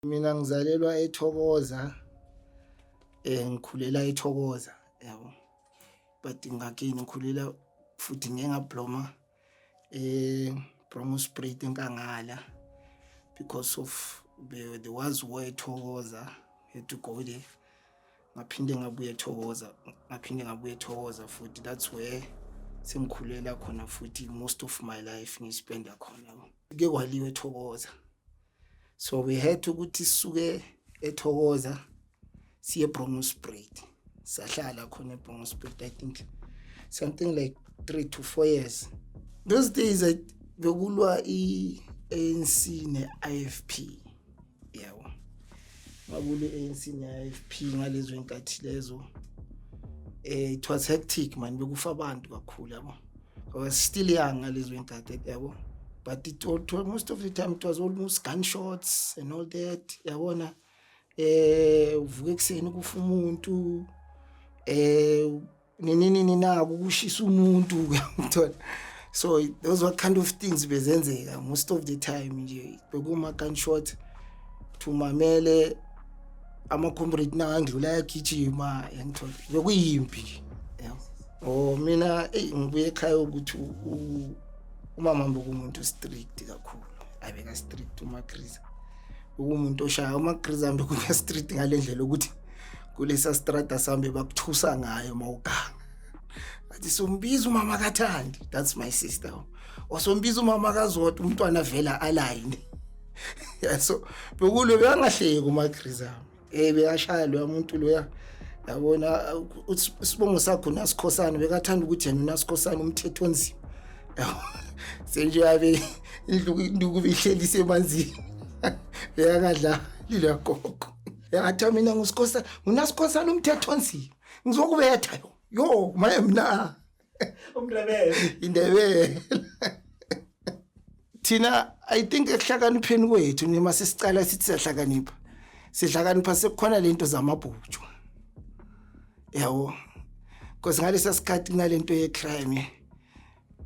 Mina ngizalelwa eThokoza, ngikhulela eThokoza yabo, but ngakini ngikhulela futhi ngike ngabloma eBronkhorstspruit eNkangala because of there was war eThokoza, had to go there. Ngaphinde ngabuya eThokoza, ngaphinde ngabuya eThokoza futhi. That's where sengikhulela khona futhi, most of my life ngispenda khona. Kuke kwaliwa eThokoza, so we had ukuthi sisuke eThokoza siye eBronkhorstspruit. Sahlala khona eBronkhorstspruit, I think something like 3 to 4 years. Those days bekulwa i-ANC ne-IFP yabo. Makulwa i-ANC ne-IFP ngalezo nkathi lezo, it was hectic man, bekufa abantu kakhulu yabo. I was still young ngalezo nkathi yabo, but it all, most of the time it was almost gunshots and all that yabona. Uvuka ekuseni kufa umuntu, nini nini, naku kushisa umuntu uyangithola. So those were kind of things bezenzeka most of the time nje, bekuma gunshot, thumamele ama-comrade nakangidlula ayagijima yangithola, bekuyimpi nje yabo. Oh mina, eyi, ngibuye ekhaya ukuthi umama bekumuntu strict kakhulu, abeka strict uMagriza, bekumuntu oshaya uMagriza, bekunya strict ngale ndlela ukuthi kulesa strata sambe bakuthusa ngayo mawuganga, athi sombiza umama kaThandi, that's my sister, osombiza umama kaZodwa, umntwana vela aline. Yeah, so bekulo bekangahleki uMagriza, bekashaya lo muntu loya yabona. Isibongo sakho uNasikhosana, bekathanda ukuthi yena uNasikhosana umthetho onzima yabo. Senje yabe indlu induku behlelise emanzini, bekangadlali la gogo. Yathi mina nguSikhosana, nguNasikhosana umthetho onzima, ngizokubetha yo yo maye mina. UmNdebele. Indebele. Thina, I think ekuhlakanipheni kwethu noma sesicala sithi siyahlakanipha, sihlakanipha sekukhona lento zamabhutshwa yabo, because ngalesa sikhathi kunalento ye-crime,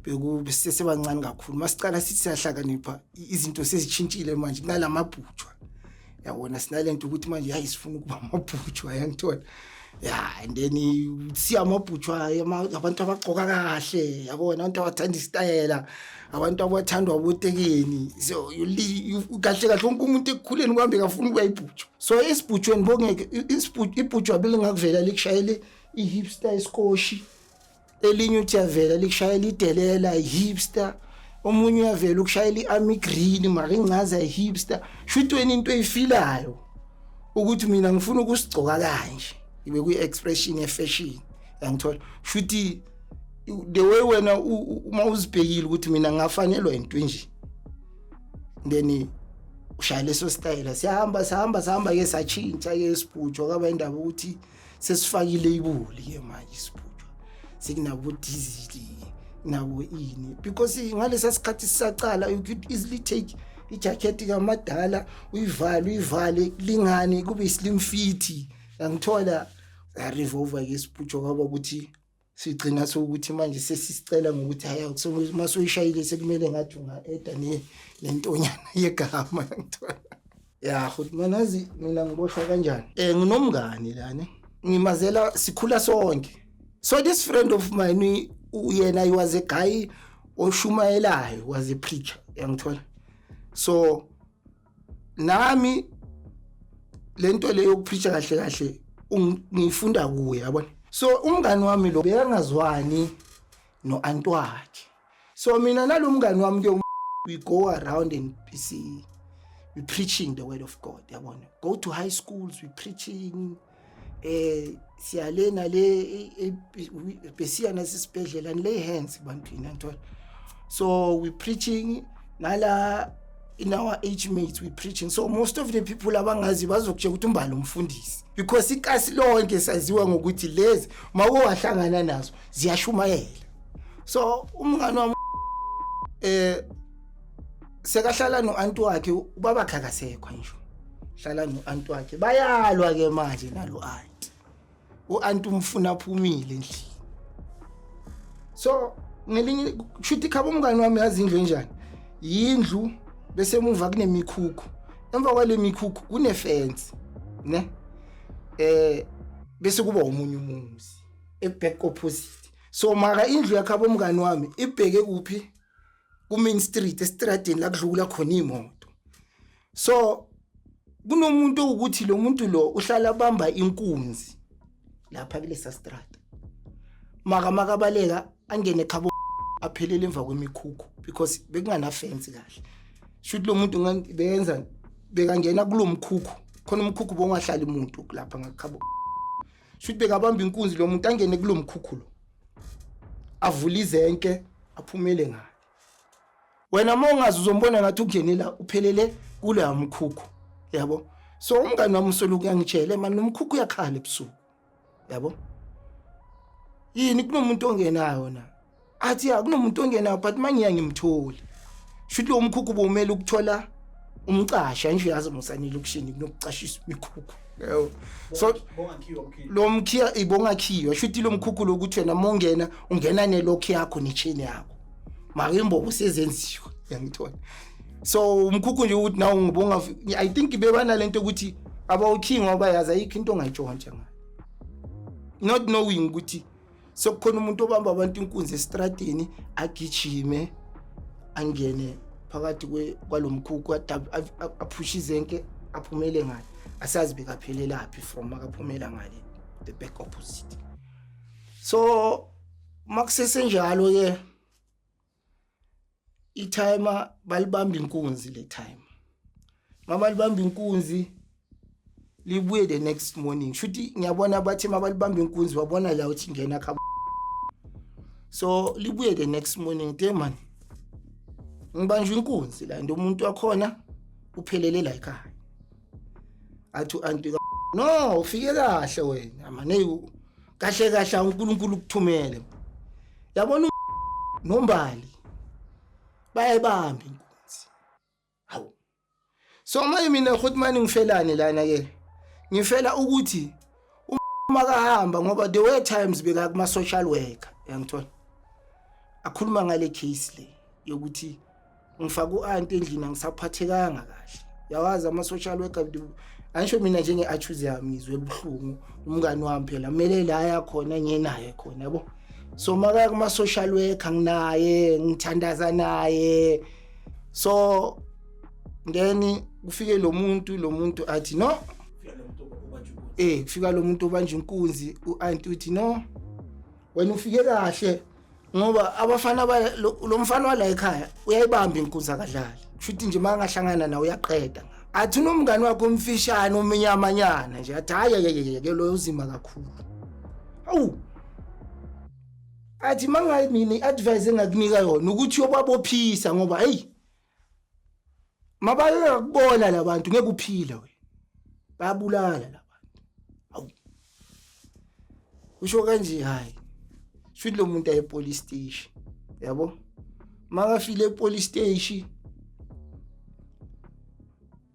bekube sisebancane kakhulu. Masicala sithi siyahlakanipha, izinto sezitshintshile manje, kunalamabhutshwa yabona, sinalento ukuthi manje hayi, sifuna ukuba amabhutshwa yangithola. Ya, and then siya amabhutshwa, abantu abagcoka kahle yabona, abantu abathanda isitayela, abantu abathandwa abotekeni. So kahle kahle wonke umuntu ekukhuleni kwami bekafuna ukuba ibhutshwa. So esibhutshweni bongeke ibhutshwa belingakuvela likushayele i-hipster iskoshi, elinye uthi yavela likushayela idelela i-hipster, omunye uyavela ukushayela i-army green mara incaza i-hipster. Shuthi wena into oyifilayo ukuthi mina ngifuna ukusigcoka kanje, ibe kuyi-expression ye-fashion yangithola. Shuthi the way wena uma uzibhekile ukuthi mina ngafanelwa into nje, then ushaya leso style. Siyahamba, sihamba, sihamba ke, satshintsha ke isibhutshwa, kwaba indaba ukuthi sesifakile ibuli ke manje isibhutshwa, sekunabo diesel nabo ini, because ngalesa sikhathi sisacala you could easily take ijacket kamadala uyivale, uyivale kulingane, kube slim fit yangithola. Revolver ke isibhutshwa, kwaba ukuthi sigcina sokuthi manje sesisicela ngokuthi hayi, masoyishayile sekumele ngathi unga-eda nentonyana yegama yangithola. Ya futhi manazi mina ngiboshwa kanjani? Nginomngani lana ngimazela, sikhula sonke. So this friend of mine, yena he was a guy oshumayelayo, was a preacher yangithola. So nami lento leyo yokupreacha kahle kahle ngifunda kuye yabona. So umngani wami lo bekangazwani no-anti wakhe, so mina nalo mngani wami ke we go around and see, we preaching the word of God yabona, go to high schools, we preaching, siyalena le besiya nasisibhedlela and lay hands ebantwini yangithola. So we preaching nala in our age mates, we preaching. So most of the people abangazi bazokutshela ukuthi umbali umfundisi, because ikasi lonke saziwa ngokuthi lezi mawuke wahlangana nazo ziyashumayela. So umngani wami sekahlala no-anti wakhe, ubaba akasekho nje, hlala no-anti wakhe. Bayalwa ke manje nalo anti, u-anti umfuna aphumile endlini. So ngelinye kushuthi khaba umngani wami yazi indlu enjani, yindlu bese emuva kunemikhukhu. Emva kwale mikhukhu kune fence ne, bese kuba omunye umuzi e-back opposite. So mara indlu yakhabo umngani wami ibheke kuphi? Ku main street, estradeni la kudlula khona imoto. So kunomuntu ukuthi lo muntu lo uhlala bamba inkunzi lapha kulesa strata, maka makabaleka angene khabo, aphelele emva kwemikhukhu because bekungana fence kahle. Shuthi lo muntu benza bekangena kulomkhukhu khona, umkhukhu bongahlali umuntu lapha ngakhabo. Shuthi bekabamba inkunzi lo muntu, angene kulomkhukhu lo, avule izenke, aphumele ngale. Wena uma ungazi uzombona ngathi ungenela, uphelele kuleya mkhukhu, yabo. So umngani wami usoloku uyangitshela, mani nomkhukhu uyakhala ebusuku, yabo. Yini, kunomuntu ongenayo na? Athi ya, kunomuntu ongenayo, but mangiya ngimtholi. Shuthi lo mkhukhu bomele ukuthola umcasha nje, yazi musanile lokushini kunokucashisa imikhukhu, yabo. So Bongakhiwa mkhiwa. Lo mkhiya ibongakhiywa. Shuthi lo mkhukhu lokuthi wena mongena ungena nelokhu yakho nechain yakho, mara imbobo sezenziwe, yangithola. So umkhukhu nje ukuthi nawo ngibonga, I think bebanalento ukuthi abawukhiyi ngoba yazi ayikho into ongayitshontsha ngayo, not knowing ukuthi sekukhona umuntu obamba abantu inkunzi estradini, agijime angene phakathi kwalomkhukhu, aphushe izenke, aphumele ngale. Asazi bekaphelelaphi from makaphumela ngale the back opposite. So makusesenjalo ke, i-timer balibamba inkunzi. Le time mabalibamba inkunzi, libuye the next morning. Shuthi ngiyabona bathi mabalibamba inkunzi babona la uthi ingena khabo. So libuye the next morning, te man, ngibanjwe inkunzi la, and umuntu wakhona uphelele la ekhaya. Athi u-anti, "No, ufike kahle wena mane, kahle kahle uNkulunkulu ukuthumele, yabona nombali bayayibamba inkunzi." Hawu, so manje mina futhi mani ngifelani lana ke? Ngifela ukuthi uma kahamba, ngoba there were times beka kuma social worker, yangithola, akhuluma ngale case le yokuthi ngifaka u-anti endlini, angisaphathekanga kahle. Yawazi ama-social worker, angisho mina njenge-accuse yami, ngizwe buhlungu, umngani wami phela kumele la yakhona ngiyenaye khona, yabo. So makaya kuma-social worker nginaye, ngithandaza naye. So then kufike lo muntu athi no. Fika lo muntu obanjwe inkunzi. Kufika lo muntu obanja inkunzi. U-anti uthi, "No, wena ufike kahle, ngoba abafana lo mfana wala ekhaya uyayibamba inkunzi, akadlali. Kushuthi nje makangahlangana nawe uyaqeda." Athi unomngani wakhe omfishane, ominyamanyana nje. Athi, "Hayi, hayi, ke lo uzima kakhulu." Awu, athi mangayi, mina i-advice engakunika yona ukuthi uyobabophisa, ngoba hey, mabayeka kubona labantu ngeke uphile wena, bayabulala labantu. Awu, usho kanje. Hayi, shuthi lo muntu aye police station, yabo. Makafile epolice station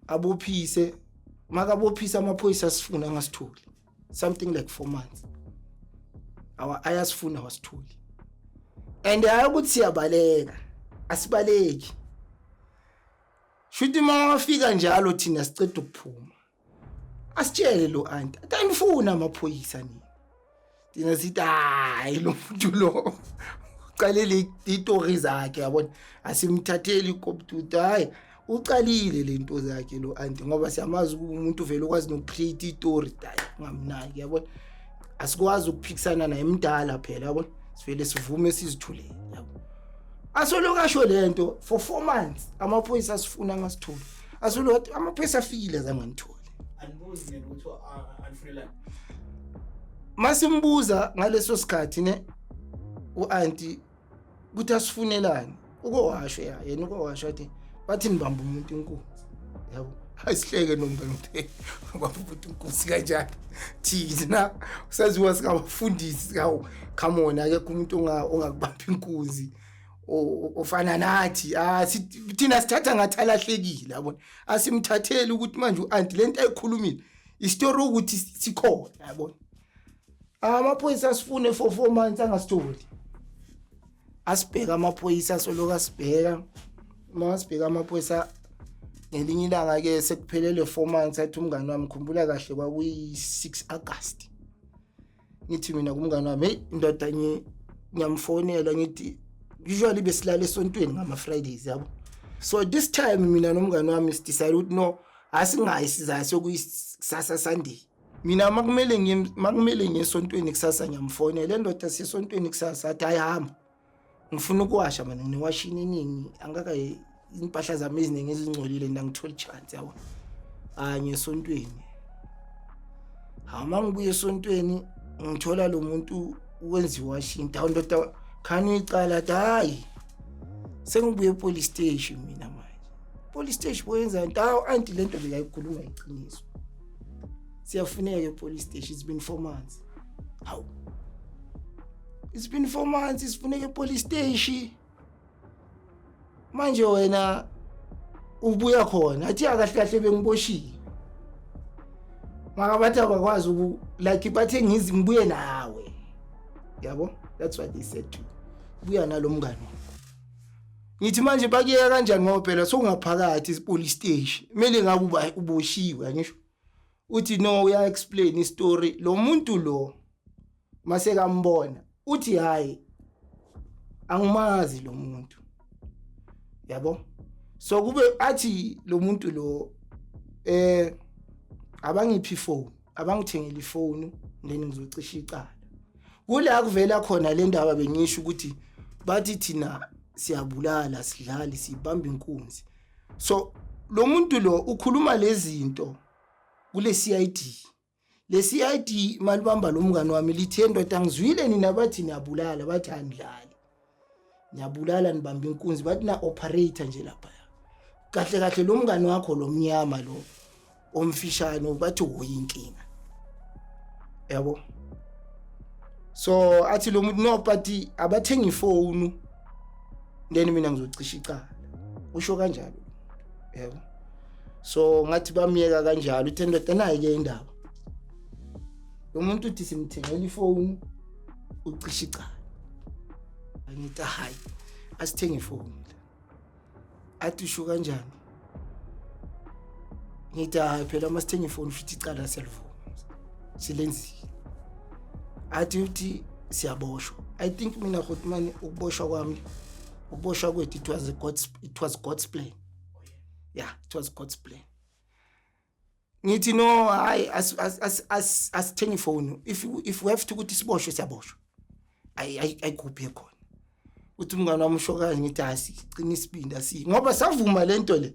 abophise, makabophisa amaphoyisa asifuna angasitholi, something like 4 months awa ayasifuna wasitholi. And hayi ukuthi siyabaleka, asibaleki. Shuthi mawafika njalo thina siceda ukuphuma, asitshele lo anti, athi, "Anifuna amaphoyisa nini?" Thina sithi, "Hayi, lo muntu lo ucalele itori zakhe, yabona, asimthatheli ikoptuta. Hayi, ucalile le nto zakhe lo anti," ngoba siyamazi ukuba umuntu vele ukwazi nokucreate itori, hayi, ungamnaki, yabona. Asikwazi ukuphikisana naye, mdala phela, yabona. Sivele sivume, sizithulele, yabo. Asoloku asho lento for 4 months, amaphoyisa asifuna angasitholi. Asoloku athi amaphoyisa afikile, azange angithole. Anibuzi nina ukuthi anifunelani? Masimbuza ngaleso sikhathi ne u-anti ukuthi asifunelani, ukowasho ya yena, ukowasho athi, bathi nibamba umuntu inkunzi, yabo. Asihleke nomngane ukuthi bamba umuntu inkunzi kanjani, thina saziwa singabafundisi. Hawu, come on, akekho umuntu ongakubamba inkunzi ofana nathi. Ah, thina sithatha ngathi alahlekile, yabona. Asimthatheli ukuthi manje u-anti lento ayikhulumile isitori ukuthi sikhona, yabona. Amaphoyisa asifune for 4 months angasitholi. Asibheka amaphoyisa, asoloku asibheka. Uma asibheka amaphoyisa Ngelinye ilanga ke sekuphelele 4 months, athi umngani wami, khumbula kahle, kwakuyi 6 August. Ngithi mina kumngani wami, "Hey ndoda," ngiyamfonela ngithi, usually besilala esontweni ngama Fridays, yabo. So this time mina nomngani wami sidecide ukuthi no, asingayi, sizaya sokuyi kusasa Sunday. Mina makumele ngiye esontweni kusasa, ngiyamfonela, "Ndoda, siyesontweni kusasa." Athi, "Hayi, hamba, ngifuna ukuwasha mina, nginewashini eningi, angaka impahla zami eziningi ezingcolile, ngangithola chance, yabo." Hayi, ngiyesontweni. Hawu, mangibuye esontweni ngithola lo muntu wenza iwashing. Hawu ndoda, khani uyicala? Athi, "Hayi, sengibuye epolice station mina manje." Police station boyenza? Hawu anti, lento bekayikhuluma iqiniso, siyafuneka epolice station, it's been 4 months. Hawu, it's been 4 months sifuneka epolice station, manje wena ubuya khona? Athi, "Kahle kahle bengiboshiwe, maka bathi abakwazi uku like bathe ngizi ngibuye nawe, yabo." That's what they said to me, buya nalo mngani wakho. Ngithi, "Manje bakuyeka kanjani, ngoba phela sokungaphakathi police station, kumele ngabe uba uboshiwe, angisho?" Uthi no, uya explain istory lo muntu lo mase kambona, uthi, "Hayi, angimazi lo muntu, yabo." So kube athi lo muntu lo, abangiphi ifone, abangithengele ifone, then ngizocisha icala. Kula kuvela khona le ndaba bengisho ukuthi bathi thina siyabulala, sidlali, sibamba inkunzi. So lo muntu lo ukhuluma lezi zinto kule CID. Le CID malibamba lo mngani wami lithi, "Ndoda, ngizwile nina bathi niyabulala." Bathi, "Anidlali, niyabulala, nibamba inkunzi." Bathi, "Na operator nje lapha kahle kahle lo mngani wakho lo mnyama lo omfishane, bathi uyinkinga, yabo." So athi lo muntu, "No, but abathenga ifone, then mina ngizocisha icala." Usho kanjalo, yebo. So ngathi bamiyeka kanjalo. Uthe, "Ndoda, nayi ke indaba, lo muntu uthi simthengela ifone, ucisha icala." Ngithi, "Hayi, asithenge ifone." Athi, "Usho kanjani?" Ngithi, "Hayi phela, masithenge ifone futhi icala siyalivuma, silenzile." Athi, uthi siyaboshwa. I think mina, Hotman, ukuboshwa kwami, ukuboshwa kwethu, it was God's plan. Yeah, it was God's plan. Ngithi, "No, hayi, asithenge ifone. If we have to ukuthi siboshwe, siyaboshwa." Ayikuphi khona? Uthi umngane wami, "Usho kanje?" Ngithi, "Asicina isibindi, asi ngoba savuma lento le,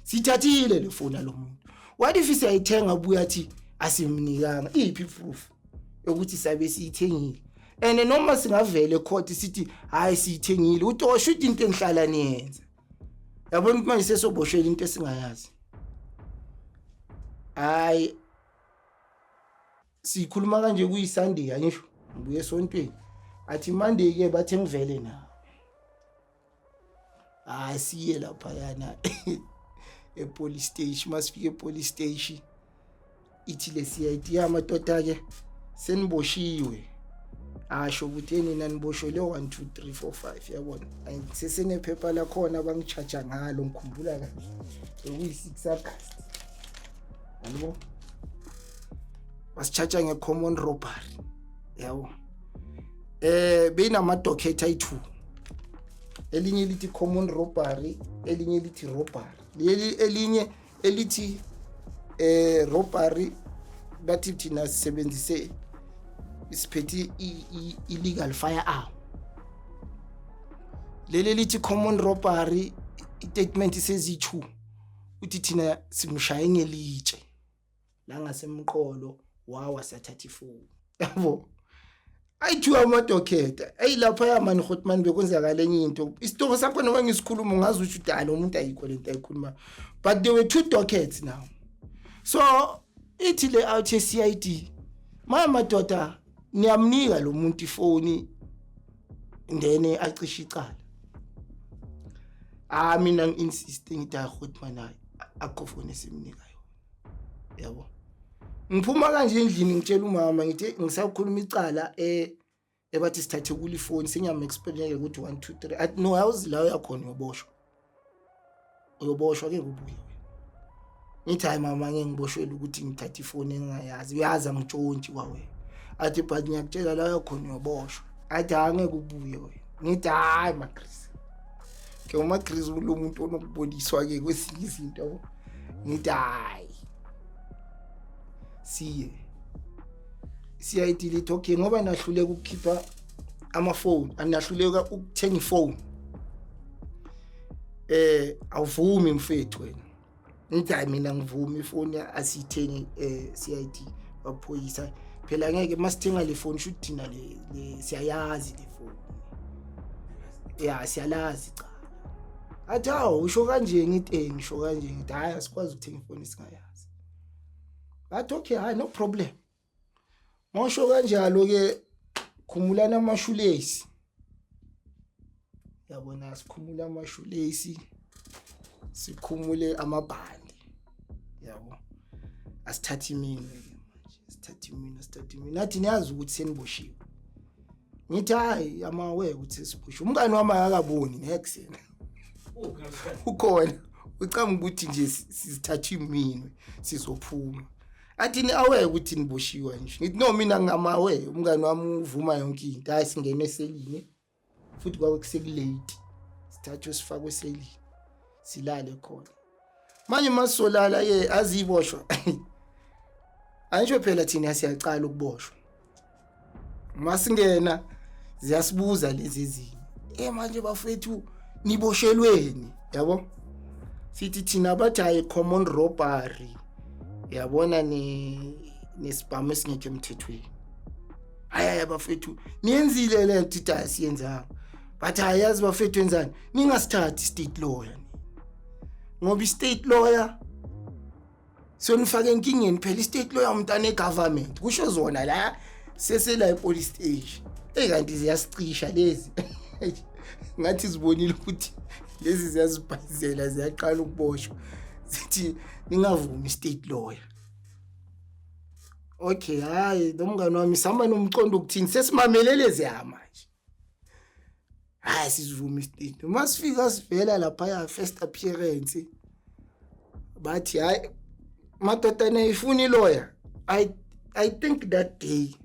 sithathile le phone lo muntu. What if siyayithenga, buya athi asimnikanga? Iphi proof yokuthi sabe siyithengile? And noma singavele ecourt sithi hayi, siyithengile, uthi osho into engihlala niyenza, yabona ukuthi manje sesoboshela into esingayazi." Hayi, sikhuluma kanje kuyi Sunday, angisho ngibuye esontweni. Athi Monday ke bathe ngivele nawe. Hayi, siye lapha yana epolice station. Masifike epolice station, ithi le CID, "Yamadoda ke, seniboshiwe." Asho ukuthi nina niboshelwe 1 2 3 4 5, yabona. Sesenephepha lakhona abangichaja ngalo, ngikhumbula kahle, bekuyi-6 August, yabo. Basichaja nge-common robbery, yabo. Beyinama docket ayi-2, elinye lithi common robbery, elinye lithi robbery. Leli elinye elithi robbery, bathi thina sisebenzise, siphethe illegal firearm. Leli lithi common robbery, i-statement seziyi-2, uthi thina simshaye ngelitshe la ngasemqolo, wawa, sathatha ifoni, yabo. Ayi-two amadocket ayilapha mani, Hotman. Bekwenzakala enye into, isitori sakhona uma ngisikhuluma ungazi ukuthi udala umuntu, ayikho lento ayikhuluma, but there were two dockets now. So ithi le out ye-CID, "Maya madoda, niyamnika lo muntu ifoni, then acishe icala." Ah, mina ngi-insist, ngithi, "Hayi Hotman, hayi, akukho foni esimnika yona, yabo." Ngiphuma kanje endlini, ngitshela umama, ngithi ngisakhuluma icala ebathi sithathe kule ifoni, sengiyam-explain ukuthi 1 2 3. Athi, "No, awuzi la uyakhona, uyoboshwa, uyoboshwa ke, ubuye wena." Ngithi, "Hayi mama, ngeke ngiboshwele ukuthi ngithathe ifoni engingayazi. Uyazi angitshontshi kwawena." Athi, "But ngiyakutshela, la khona uyoboshwa." Athi, "Hayi, ngeke ubuye wena." Ngithi, "Hayi maChris." Ke uMaChris ulo muntu onokuboniswa-ke kwesinye izinto, yabo. Ngithi, "Hayi, siye CID." Lithi, "Okay, ngoba nahluleka ukukhipha amafoni, anahluleka ukuthenga ifoni, awuvumi mfethu wena." Ngithi, "Hayi, mina ngivumi, ifoni asiyithengi." CID baphoyisa phela, ngeke masithenga le phone, shuthi thina le siyayazi le phone ya, siyalazi cha. Athi, "Hawu, usho kanje?" Ngithi, "Ngisho kanje." Ngithi, "Hayi, asikwazi ukuthenga ifoni singayazi." Bathi, "Okay, hayi, no problem, mawusho kanjalo ke, khumulana amashulesi." Yabona, sikhumula amashulesi, sikhumule amabhandi, yabo. Asithathe iminwe ke manje, sithathe iminwe, sithathe iminwe. Nathi, "Niyazi ukuthi seniboshiwe?" Ngithi, "Hayi, amawe ukuthi siboshiwe." Umngani wami akakaboni next yena. Ukhona ucanga ukuthi nje sizithatha iminwe, sizophuma. Athi, "Ni aware ukuthi niboshiwe nje?" Ngithi, "No, mina ngama-aware." Umngani wami uvuma yonke into. Hayi, singene eselini futhi, kwabe kusekulate. Sithathwe, sifakwe eselini, silale khona. Manje masisolala ke, aziboshwa, angisho phela thina siyaqala ukuboshwa. Masingena ziyasibuza lezi ezinye, "Manje bafethu, niboshelweni?" Yabo, sithi thina, bathi, "Hayi, common robbery, yabona, ne nesibhamu esingekho emthethweni." "Hayi, hayi bafethu, niyenzile le nto?" Ithi, "Hayi, siyenzanga." Bathi, "Hayi, yazi bafethu, wenzani, ningasithathi state lawyer, ngoba i-state lawyer sonifake enkingeni phela. I-state lawyer umntana e-government," kusho zona la sesela e-police station. Eyi, kanti ziyasicisha lezi. Ngathi zibonile ukuthi lezi ziyazibhayizela, ziyaqala ukuboshwa. Zithi, "Ningavumi state lawyer." Okay, hayi, lo mngani wami sihamba nomcondo ukuthini, sesimamele lezi manje. Hayi, sizivuma istate. Masifika sivela lapha, first appearance, bathi, "Hayi madodana, ifuna lawyer." I think that day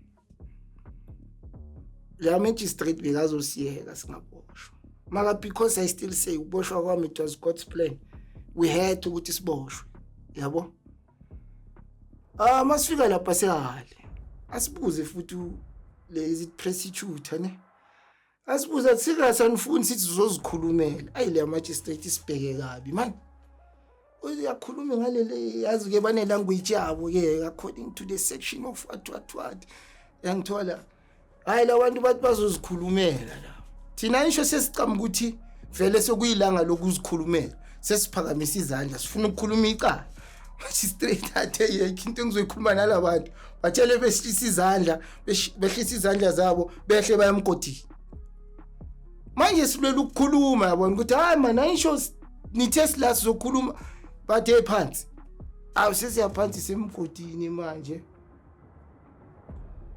la magistrate bekazosiyeka singaboshwa, maka because I still say ukuboshwa kwami, it was God's plan. We had ukuthi siboshwe, yabo. Ah, masifika lapha sehale, asibuze futhi le, is it prosecutor ne, asibuza, "Singasanifuni?" Sithi, "Sizozikhulumela." Ayi, le magistrate isibheke kabi man. Uyakhuluma ngalele, yazi ke bane language yabo ke, "according to the section of what what what." Yangithola. Hayi, labantu bathi bazozikhulumela la. Thina isho sesicama ukuthi vele sekuyilanga lokuzikhulumela, sesiphakamisa izandla, sifuna ukukhuluma icala. Magistrate athe, "Yekho into engizoyikhuluma nalabantu." Batshele behlisa izandla, behlisa izandla zabo, behle bayamgodini. Manje silwela ukukhuluma, yabona ukuthi hayi man, ayisho nithe sila sizokhuluma. Bathe, "Phansi." Awu, sesiyaphansi, semgodini manje,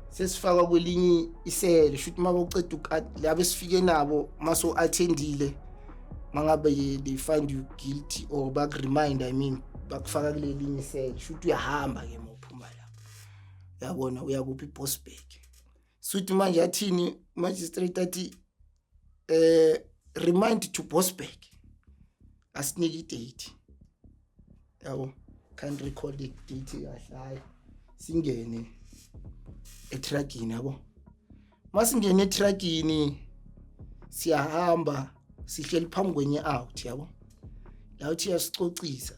sesifakwa kwelinye isele. Shuthi uma uceda labo esifike nabo, maso attendile, mangabe they find you guilty or baku-remind, I mean, bakufaka kulelinye isele. Shuthi uyahamba ke mawuphuma lapho, uyabona, uyakuphi? IBoksburg. Suthi manje athini magistrate? Athi, "Remind to Boksburg." Asinike idate, yabo, can't recall the date kahle. Hayi, singene etruckini, yabo. Masingene etruckini, siyahamba, sihleli phambi kwenye out, yabo. La uthi yasicocisa,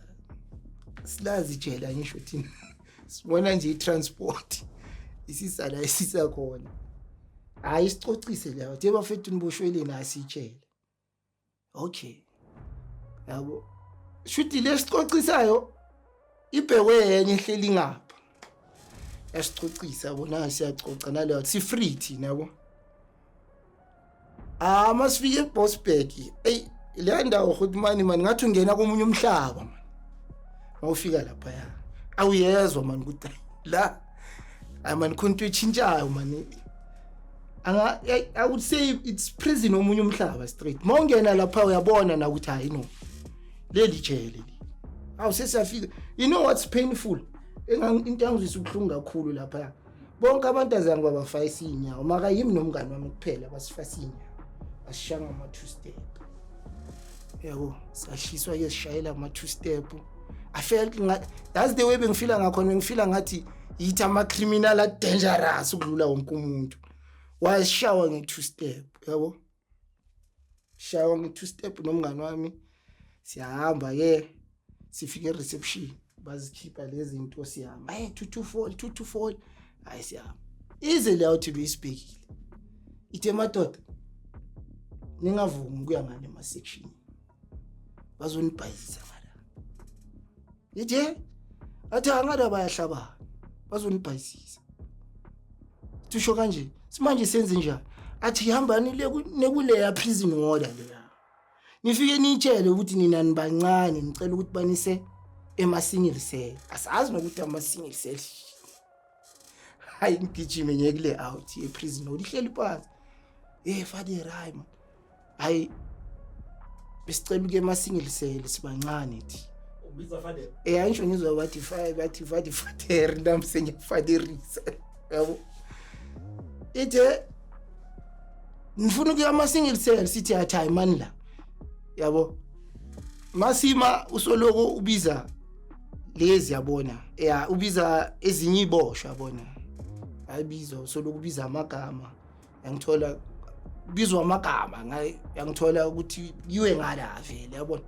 silazi ijela, ngisho thina sibona nje i-transport isisa la isisa khona. Hayi, isicocise la, uthe, "Bafethu, niboshweleni?" Asitshele, okay, yabo. Shuthi lesicocisayo ibhekwe yenye ehleli ngapha, yasicocisa bona, siyacoca naleyo, si free thina, yabo. Ah, masifike eBoksburg, ey, le ndawo ukuthi mani mani, ngathi ungena komunye umhlaba man. Mawufika lapha ya, awuyezwa man ukuthi la, hayi man, khona into etshintshayo man. Anga I would say it's prison, omunye umhlaba straight. Mawungena lapha uyabona na ukuthi hayi no, leli jele li. Awu, sesiyafika. You know what's painful? Into engizwisa ubuhlungu kakhulu lapha, bonke abantu azange babafayisa iy'nyawo, maka yimi nomngani wami kuphela basifasa iy'nyawo, basishaya ngama-two step, yabo. Sahliswa-ke, sishayela ama-two step. I felt that's the way bengifila ngakhona. Bengifila ngathi yithi ama-criminal a-dangerous ukudlula wonke umuntu. Washawa nge-two step, yabo, shawa nge-two step nomngani wami. Siyahamba-ke, sifike e-reception, bazikhipha lezi zinto, siyahamba. Hey, 224, 224. Hayi, siyahamba, ize le awuthi beyisibhekile, ithe, "Madoda, ningavumi ukuya ngale ema-section, bazonibhayizisa ngala." Ithe, athi angada bayahlabana, bazonibhayizisa. Tusho kanje, simanje senze njani? Athi, "Hambani le nekuleya prison warder leya, nifike nitshele ukuthi nina nibancane, nicela ukuthi banise ema-single cell." Asazi nokuthi ama-single cell. Hayi, ngigijime ngiye kule out ye-prison warder, ihleli phansi. "Hey father, hayi man, hayi, besicela ukuya ema-single cell, sibancane thi." Ubiza father? Eh, angisho ngizwa bathi five, bathi bathi father, nami sengiyafaderisa, yabo. Ithe, "Ngifuna ukuya ama-single cell." Sithi, "Athi hayi mani la, yabo." Masima usoloko ubiza lezi, yabona, ya, ubiza ezinye iboshwa, yabona, ayibizwa, usoloko ubiza amagama, yangithola, bizwa amagama, yangithola ukuthi yiwe ngala vele, yabona.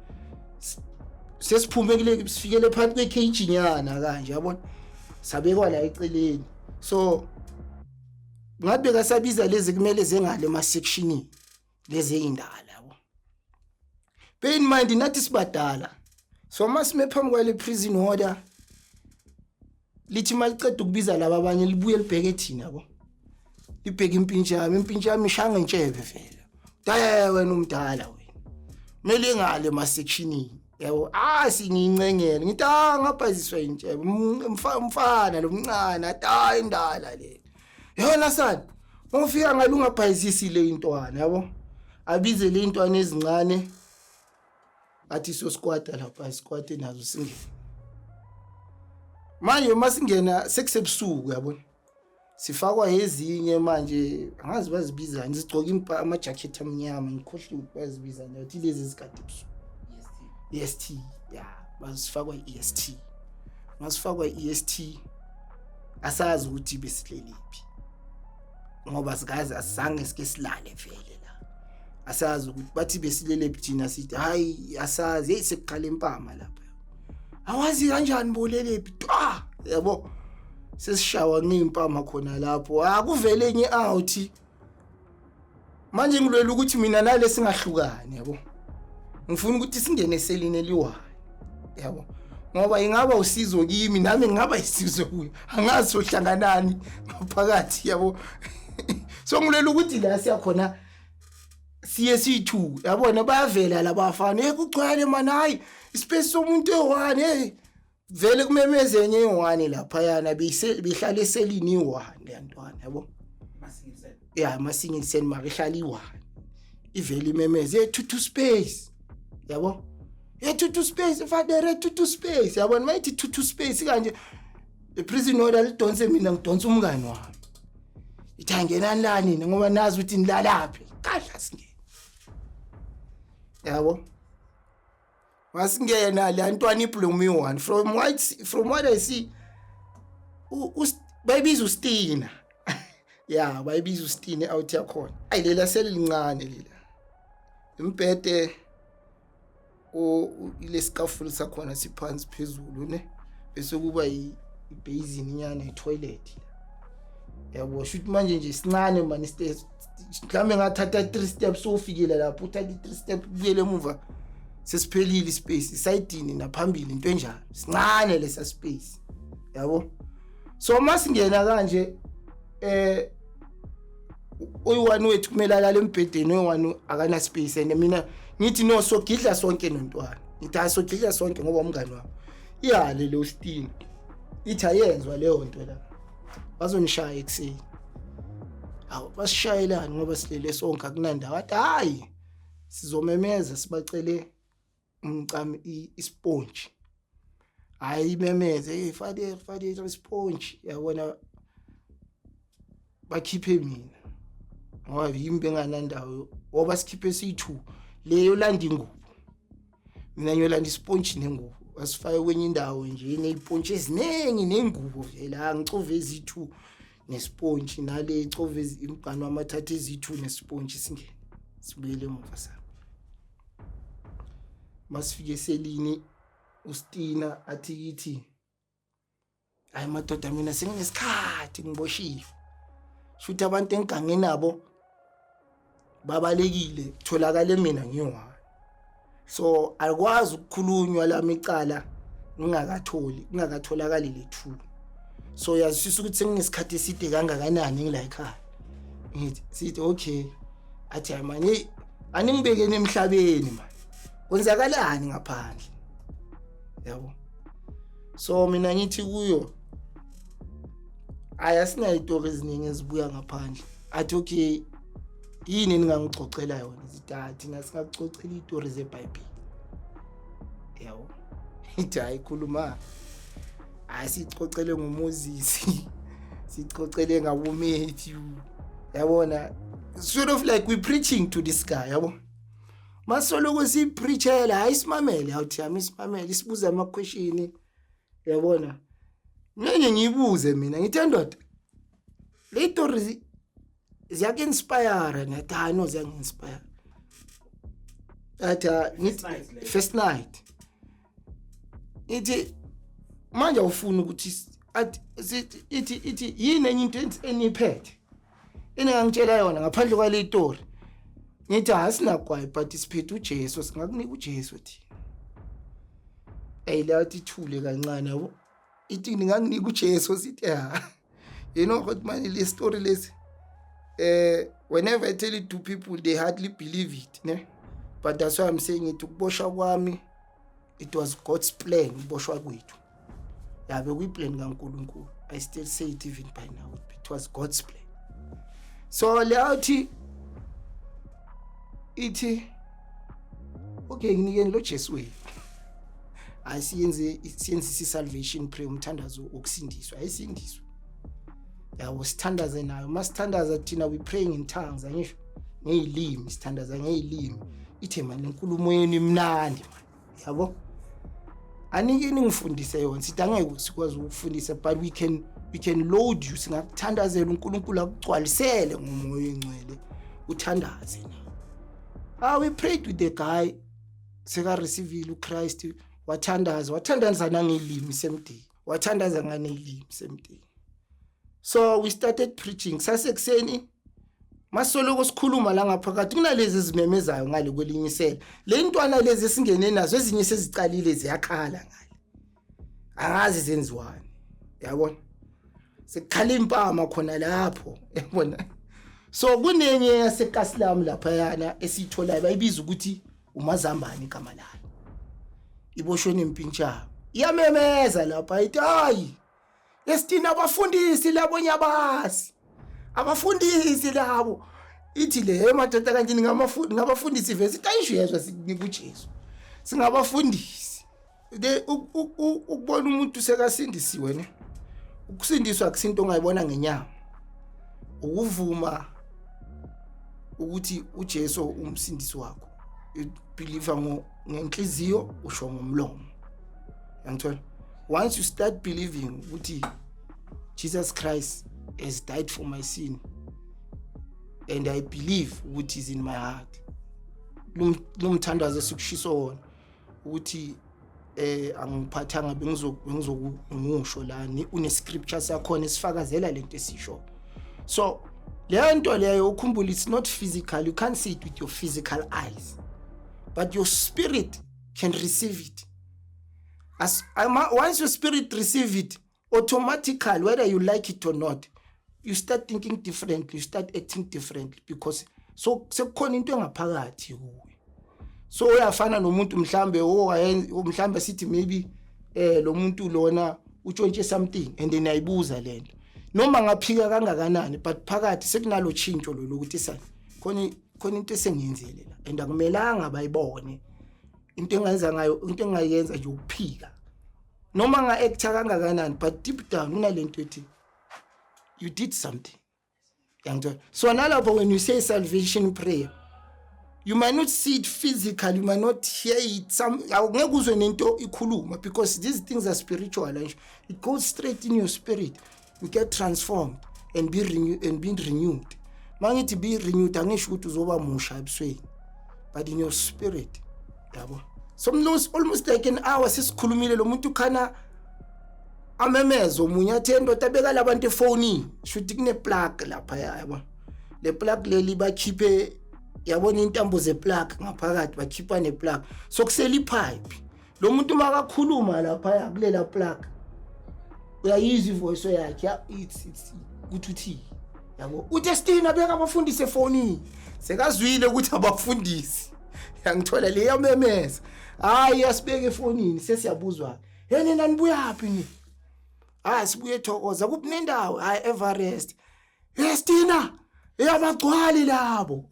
Sesiphume kule, sifikele phakathi kwe-cage nyana kanje, yabona, sabekwa la eceleni. So ngathi bekasabiza lezi kumele zengale ema-sectionini, lezi ey'ndala, yabo. Bear in mind, nathi sibadala. So masime phambi kwale prison warder, lithi maliceda ukubiza laba abanye, libuye libheke thina, yabo, libheke impintshi yami. Impintshi yami ishaya ngentshebe vele. Daya wena, umdala wena, kumele ngale ema-sectionini, yabo. Ah, singiyincengele, ngithi, "Ah, ngabhaziswa intshebe." Umfana lo mncane athi, "Hayi, indala le yona sani, ungifika ngale ungabhayizisi le intwana," yabo. Abize le intwana ezincane, athi sosquata lapha, squate nazo, singene. Manje masingena sekusebusuku, yabona, sifakwa ezinye manje, angazi bazibizani, zigcoka amajakhethi amnyama, ngikhohliwe ukuthi bazibizani, yathi lezi ezigade ebusuku. EST. EST, ya, bazifakwa i-EST. Masifakwa i-EST, asazi ukuthi besihleliphi ngoba sikaze, asizange sike silale vele la. Asazi ukuthi bathi besilelephi thina, sithi hayi, asazi. Hey, sekuqala impama lapha. "Awazi kanjani bolelephi?" Twa, yabo, sesishawa ngeimpama khona lapho. Akuvele enye out manje, ngilwela ukuthi mina nale singahlukani, yabo. Ngifuna ukuthi singene eselini eliwayo, yabo, ngoba ingaba usizo kimi, nami ngingaba isizo kuyo, angazi sohlanganani ngaphakathi, yabo. So ngilwela ukuthi la siyakhona siye siyi-two, yabona. Bayavela labafana, "Hey, kugcwele man, hayi, ispace somuntu eyi-one." Hey, vele kumemeze enye eyi-one laphayana, behlala eselini iyi-one leyantwana, yabo. Ma-single cell. Ya, ama-single cell, mara ihlala iyi-one. Ivele imemeze, "Hey, two two space," yabo. "Hey, two two space, father, two two space," yabona. Mayithi two two space kanje, i-prison warder lidonse mina, ngidonsa umngani wami. Ithi, "Angenani la nina, ngoba nazi ukuthi nilalaphi." Kadla singena, yabo. Masingena, le ntwana ibloom one, from what I see, bayibiza uStina, ya, bayibiza uStina out yakhona. Ayi, lela selincane lela imbhede, ile scaffold sakhona siphansi phezulu ne, bese kuba i-basin nyana, i-toilet, yabo. Shuthi manje nje sincane mani, mhlawumbe ngathatha 3 steps ufikile lapho, uthatha i-3 step ubuyele emuva, sesiphelile ispace isayidini naphambili, into enjalo. Sincane lesa space, yabo. So masingena kanje, oyi-one wethu kumele alale embhedeni, oyi-one akana space, and mina ngithi no, sogidla sonke nontwana. Ngithi hayi, sogidla sonke ngoba umngani wami. Iyale lo Stini, ithi ayenzwa leyo nto la, bazonishaya ekuseni. Hawu, basishayelani ngoba silele sonke, akunandawo? Athi hayi, sizomemeza sibacele umcamo, isponge. Hayi, imemeze, "Hey father, father, sponge," yabona. Bakhiphe mina ngoba yimi benganandawo, ngoba sikhiphe siyi-two, leyo landa ingubo, mina ngiyolanda ispontshi nengubo. Wasifake kwenye indawo nje eneyipontshi eziningi nengubo vele. Angicove eziyi-two nespontshi, nale icove imganu wamathatha eziyi-two nespontshi. Singene, sibuyele emuva sami. Masifike eselini, uStina athi kithi, "Hayi madoda, mina senginesikhathi ngiboshiwe, shuthi abantu engigange nabo babalekile, tholakale mina ngiyi-one, so akwazi ukukhulunywa lami icala ngingakatholi, kungakatholakali le two. So yazisisa ukuthi senginesikhathi eside kangakanani ngila ekhaya." Ngithi, sithi okay. Athi, "Hayi mani, hey, aningibekeni emhlabeni mani, kwenzakalani ngaphandle?" Yabo, so mina ngithi kuyo, "Hayi, asinayitori eziningi ezibuya ngaphandle." Athi, "Okay, yini ningangicocela yona?" Sithi, "Hayi, thina singakucocela iyitori zebhayibheli." Yabo, ithi, "Hayi, khuluma." Hayi, sicocele ngoMoses, sicocele ngabo Matthew, yabona, sort of like we preaching to this guy, yabo. Masoloko siyipreachela, hayi, simamele, awuthi yami simamele, isibuza ama-question, yabona. Ngeke ngiyibuze mina, ngithe, "Ndoda, le story ziyaku-inspire?" Ngathi, "Hayi no, ziyangi-inspire." Athi, "Ah," ngithi night leyo. First night. Ithi, "Manje awufuni ukuthi athi sithi ithi yini enye into eniphethe eningangitshela yona ngaphandle kwale story?" Ngithi, "Asinagwayi, but siphethe uJesu, singakunika uJesu thina." Ey, la athi ithule kancane, yabo. Ithi, "Ninganginika uJesu?" Sithi, "Ya." You know what man, le story lesi, whenever I tell it to people, they hardly believe it, ne? But that's why I'm saying it, ukuboshwa kwami, it was God's plan. Ukuboshwa kwethu yabe kuyiplan kaNkuluNkulu. I still say it even by now, it was God's plan. So leyathi ithi, "Okay, nginikeni lo Jesu wenu." Asiyenze, siyenzise i-salvation prayer, umthandazo wokusindiswa, ayisindiswa, yabo. Sithandaze nayo. Masithandaza thina, we praying in tongues, angisho ngeyilimi, sithandaza ngeyilimi. Ithe, "Mani, inkulumo yenu imnandi man, yabo, anike ningifundise yona." Sithi, "Angeke sikwazi ukufundisa, but we can load you, singakuthandazela, uNkulunkulu akugcwalisele ngoMoya oNgcwele, uthandaze na." Ah, we prayed with the guy, seka receivile uChrist, wathandaza, wathandaza nangelimi same day, wathandaza nganelimi same day. So we started preaching sasekuseni. Masoloko sikhuluma la ngaphakathi, kunalezi ezimemezayo ngale kwelinye isele, le ntwana lezi esingene nazo, ezinye sezicalile ziyakhala ngale, angazi zenziwani, yabona, sekukhala impama khona lapho, yabona. So kunenye yaseKasilam lapha yana esiyitholayo, bayibiza ukuthi umazambane igama layo, iboshwe nempintshana, iyamemeza lapha, ithi, "Hayi esithina abafundisi labo, nyabazi abafundisi labo." Ithi le, "Madoda, kanti ningabafundisi vese?" Ithi, "Ayishiyezwa, sikunika uJesu, singabafundisi." De ukubona umuntu sekasindisiwe, ne, ukusindiswa akusinto ongayibona ngenyama, ukuvuma ukuthi uJesu umsindisi wakho, believe ngenhliziyo, usho ngomlomo, yangithola. Once you start believing ukuthi Jesus Christ has died for my sin and I believe ukuthi is in my heart, lo mthandazo esikushiso wona ukuthi angiphathanga, bengizokusho la, une scripture sakhona esifakazela lento esisho. So leyo nto leyo, ukhumbule, it's not physical, you can't see it with your physical eyes, but your spirit can receive it. As once your spirit receive it, automatically, whether you like it or not, you start thinking differently, you start acting differently, because so sekukhona into engaphakathi kuwe. So uyafana nomuntu mhlambe mhlambe sithi maybe lo muntu lona utshontshe something and then ayibuza lento, noma ngaphika kangakanani, but phakathi sekunalo tshintsho lo ukuthi sana khona into esengiyenzile la and akumelanga bayibone. Into engayenza ngayo, into engayenza nje ukuphika. Noma nga-acta kangakanani, but deep down kunalento ethi you did something, yangithola. So nalapho, when you say salvation prayer, you might not see it physically, you might not hear it, some awungeke uzwe nento ikhuluma, because these things are spiritual nje. It goes straight in your spirit. You get transformed and be renewed and be renewed. Mangithi be renewed, angisho ukuthi uzoba musha ebusweni, but in your spirit, yabo. So almost like an hour sesikhulumile, lo muntu khana amemeze omunye athi, "Endoda, beka labantu efonini." Shuthi kune plug lapha, yabo. Le plug leli bakhiphe, yabona, intambo zeplug ngaphakathi, bakhipha neplug, so kusela ipipe. Lo muntu makakhuluma lapha kulela plug, uyayizwa ivoice yakhe, it's ukuthi uthi, yabo, uthi, "Stina, beka abafundisi efonini." Sekazwile ukuthi abafundisi, yangithola, le yamemeza, hayi, asibeke efonini. Sesiyabuzwa, "Hey nina, nibuyaphi ni?" "Hayi, sibuye eThokoza." "Kuphi nendawo?" "Hayi, Everest." "Yes, Tina, eyabagcwali labo."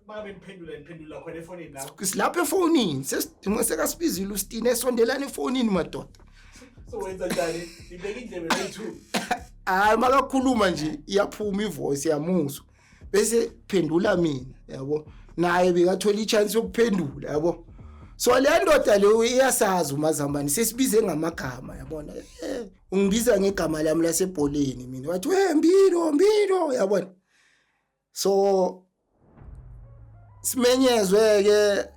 Mangabe niphendula, niphendula khona efonini lapho? Silapha efonini, sesidinga, sekasibizile uStina, esondelana efonini, madoda. So wenza njani? Nibeka indlebe noyi-two? Hayi, makakhuluma nje iyaphuma ivoice, yamuzwa, bese phendula mina, yabo. Naye bekathola ichance yokuphendula, yabo. So le ndoda leyo iyasazi uMazambane, sesibize ngamagama, yabona. Ungibiza ngegama lami lasebholeni mina, wathi, "We Mbilo, Mbilo," yabona. So simenyezwe ke,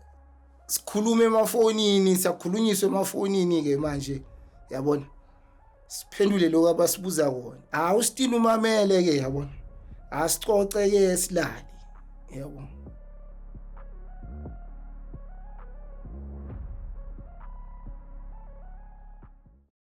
sikhulume emafonini, siyakhulunyiswa emafonini ke manje, yabona, siphendule lokho abasibuza kona. Hawu, usitini, umamele ke, yabona, asicoce ke, silale, yabo.